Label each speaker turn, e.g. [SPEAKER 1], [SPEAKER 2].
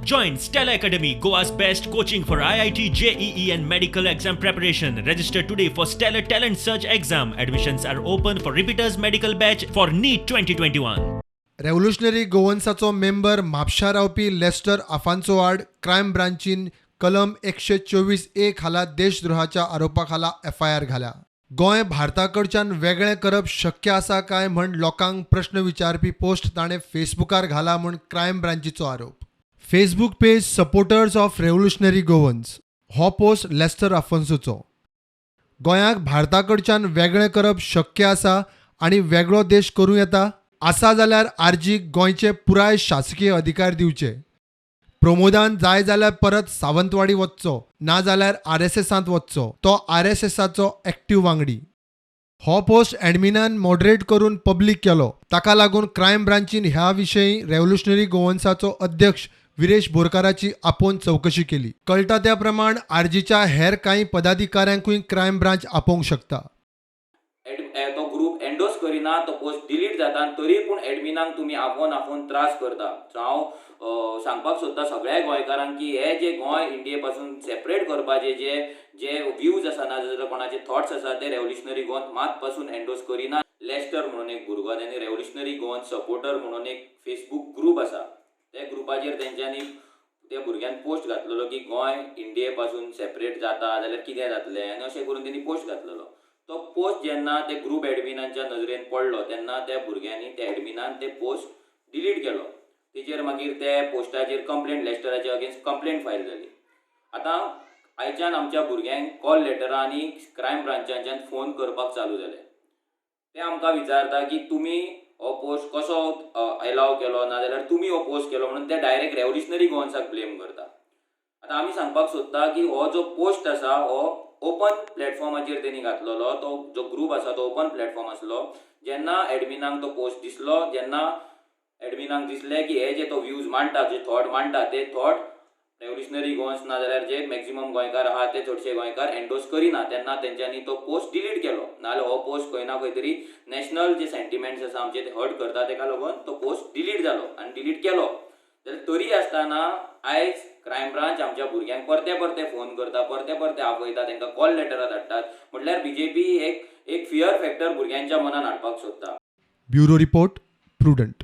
[SPEAKER 1] Join Stellar Academy, Goa's best coaching for IIT, JEE, and medical exam preparation. Register today for Stellar Talent Search exam. Admissions are open for repeaters medical batch for NEET 2021.
[SPEAKER 2] Revolutionary गोवन्साचो member म्हापशा रावपी Lester आफांसो आड crime ब्रांचीन कलम 124 ए खाला देशद्रोहाच्या आरोपा खाला FIR घाल्या. गोंय भारता कडच्यान वेगळें करप शक्य आसा काय म्हण लोकांक प्रश्न विचारपी पोस्ट ताणें फेसबुकार घाला म्हूण क्रायम ब्रांचीचो आरोप. Facebook page supporters of revolutionary Goans हो पोस्ट लेस्टर आफोन्सोचो. गोंयाक भारता कडच्यान वेगळें करप शक्य आसा आनी वेगळो देश करूं येता आसा जाल्यार आरजीक गोंयचे पुराय शासकीय अधिकार दिवचे. प्रमोदान जाय जाल्यार परत सावंतवाडी वचचो, नाजाल्यार आरएसएसांत वचचो, तो आरएसएसाचो एक्टीव वांगडी. हो पोस्ट एडमिनान मॉडरेट करून पब्लीक केलो. ताका लागून क्रायम ब्रांचीन ह्या विशीं रेव्होल्युशनरी गोवन्साचो अध्यक्ष विरेश बोरकाराची आपोवन चवकशी केली. कळटा त्या प्रमाण आरजीच्या हेर कांय पदाधिकाऱ्यांकूय क्रायम ब्रांच आपोवंक शकता.
[SPEAKER 3] तो ग्रूप एन्डोर्स करिना, तो पोस्ट डिलीट जाता आनी तरी पूण एडमिनाक तुमी आपोवन आपोवन त्रास करता. सो हांव सांगपाक सोदता सगळ्या गोंयकारांक की हे जे गोंय इंडिये पासून सेपरेट करपाचे जे जे व्यूज आसा, ना जाल्यार कोणाचे थॉट्स आसा, ते रेव्होल्युशनरी गोवन मात पासून एन्डोर्स करिना. लेस्टर म्हणून एक भुरगो, तेणी रेव्होल्युशनरी गोवन सपोर्टर म्हणून एक फेसबूक ग्रूप आसा, त्या ग्रुपाचेर तेंच्यांनी त्या भुरग्यान पोस्ट घातलेलो की गोंय इंडिये पासून सेपरेट जाता जाल्यार कितें जातलें, आनी अशें करून तेणी पोस्ट घातलेलो. तो पोस्ट जेन्ना ते ग्रूप एडमिनांच्या नजरेन पडलो तेन्ना त्या भुरग्यांनी, त्या एडमिनान ते पोस्ट डिलीट केलो. तेचेर मागीर ते पोस्टाचेर कंप्लेंट, लेस्टराच्या अगेन्स्ट कंप्लेंट फायल जाली. आतां आयच्यान आमच्या भुरग्यांक कॉल लेटरां आनी क्रायम ब्रांचांच्यान फोन करपाक चालू जाले. ते आमकां विचारता की तुमी हो पोस्ट कसो एलाव केलो, नाजाल्यार तुमी हो पोस्ट केलो म्हणून ते डायरेक्ट रेव्होल्युशनरी गोवन्साक ब्लेम करता. आतां आमी सांगपाक सोदता की हो जो पोस्ट आसा हो ओपन प्लॅटफॉर्माचेर तेणी घातलेलो. तो जो ग्रूप आसा तो ओपन प्लॅटफॉर्म आसलो. जेन्ना एडमिनाक तो पोस्ट दिसलो, जेन्ना एडमिनाक दिसलें की हे जे तो व्यूज मांडटा, जे थॉट मांडटा, ते थॉट रेव्होल्युशनरी गोवन्स ना जाल्यार जे मॅक्झिमम गोंयकार आहा ते चडशे गोंयकार एन्डोर्स करिना, तेन्ना तेंच्यांनी तो पोस्ट डिलीट केलो. नाजाल्यार हो पोस्ट खंय ना खंय तरी नॅशनल जे सेंटिमेंट्स आसा आमचे ते हर्ट करता, तेका लागून तो पोस्ट डिलीट जालो आनी डिलीट केलो. जाल्यार तरी आसतना आयज क्रायम ब्रांच आमच्या भुरग्यांक परते परते फोन करता, परते परते आपयता, तांकां कॉल लेटरां धाडटात. म्हटल्यार बीजेपी एक एक फियर फॅक्टर भुरग्यांच्या मनान हाडपाक सोदता.
[SPEAKER 2] Bureau report, Prudent.